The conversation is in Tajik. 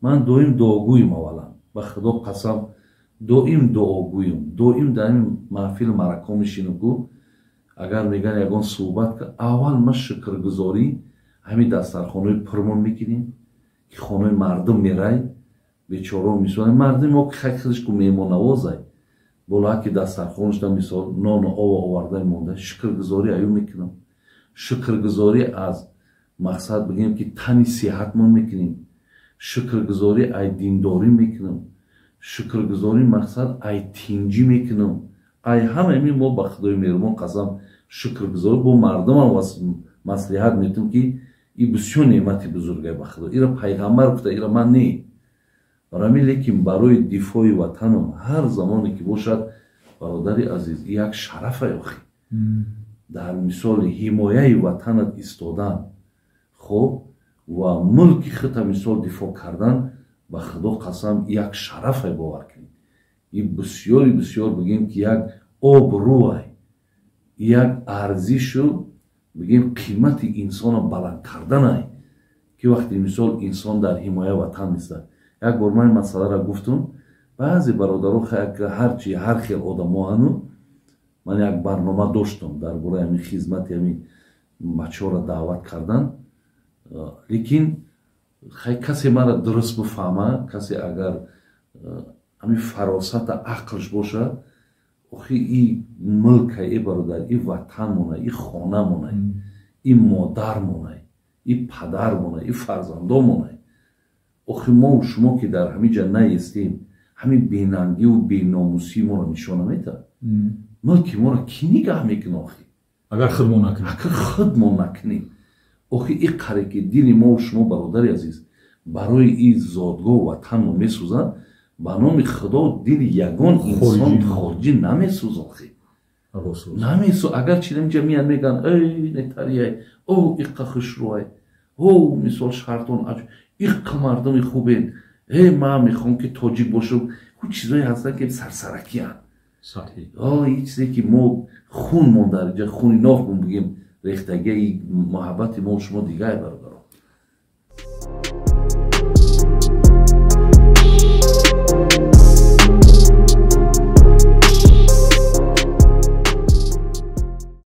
Ман доим дуогӯем. Аввалан, ба Худо қасам, доим дуогӯем, доим дар ин маҳфил марако мешинам ку, агар меган ягон суҳбат, аввал ма шукргузорӣ ҳамин дастархонаи пурмон мекунем, ки хонаи мардум мерай, бечорао, мисол, мардуми мо ки хай худаш ку меҳмоннавозай, боло ки дастархонашда, мисол, нону ова оварда монда, шукргузорӣ аю мекунам. Шукргузорӣ аз мақсад, бигем, ки тани сиҳатмон мекунем. Шукргузорӣ ай диндорӣ мекунам. Шукргузорӣ, мақсад, ай тинҷӣ мекунам. Ай ҳама ин мо, ба Худои меҳрубон қасам, шукргузорӣ бо мардумам маслиҳат метум, ки и бисёр неъмати бузургай, ба Худо, ира пайғамбар гуфта, ира ман не. Барои, лекин барои дифои ватанам ҳар замоне ки бошад, бародари азиз, як шарафай охи, дар мисоли ҳимояи ватанат истодан, хоб, ва мулки худта, мисол, дифоъ кардан, ба Худо қасам, як шарафай, бовар кунед. И бисёри бисёр, бигем, ки як обрӯай, як арзишу, бигем, қимати инсона баланд карданай, ки вақте, мисол, инсон дар ҳимояи ватан меистад. Як бор ман ин масъаларо гуфтум, баъзе бародаро, ҳарчи ҳар хел одамо ҳану, ман як барнома доштам дар бораи ҳамин хизмати ҳамин бачаҳоро даъват кардан, лекин хай, касе мара дуруст бифаҳма, касе агар ҳамин фаросата ақлш боша, охи, и мулка, и бародар, и ватанмона, и хонамона, и модармона, и падармона, и фарзандомона. Охи, мо шумо ки дар ҳамин ҷа наестем, ҳамин бенангиву беномусии моро нишон наметаҳад? Мулки моро кӣ нигаҳ мекунад, охи? Агар худмон накунем. Агар худмон накунем, охи, и қаре ки дили мо шумо, бародари азиз, барои и зодгоҳ ватанмо месӯзад, ба номи Худо, дили ягон инсон хориҷӣ намесӯзад, охи, намесӯ. Агар чи инҷа миян, меган: «Эй, нетарияй, о, иққа хушрӯай, о, мисол, шартон иққа, мардуми хубен, э, ман мехоҳам, ки тоҷик бошам». Ҳу, чизое ҳастанд, ки сарсаракиянд, и чизе ки мо хун мон дар инҷа, хуни нофмон, бигем, рехтагии муҳаббати мо шумо дигай, бародар.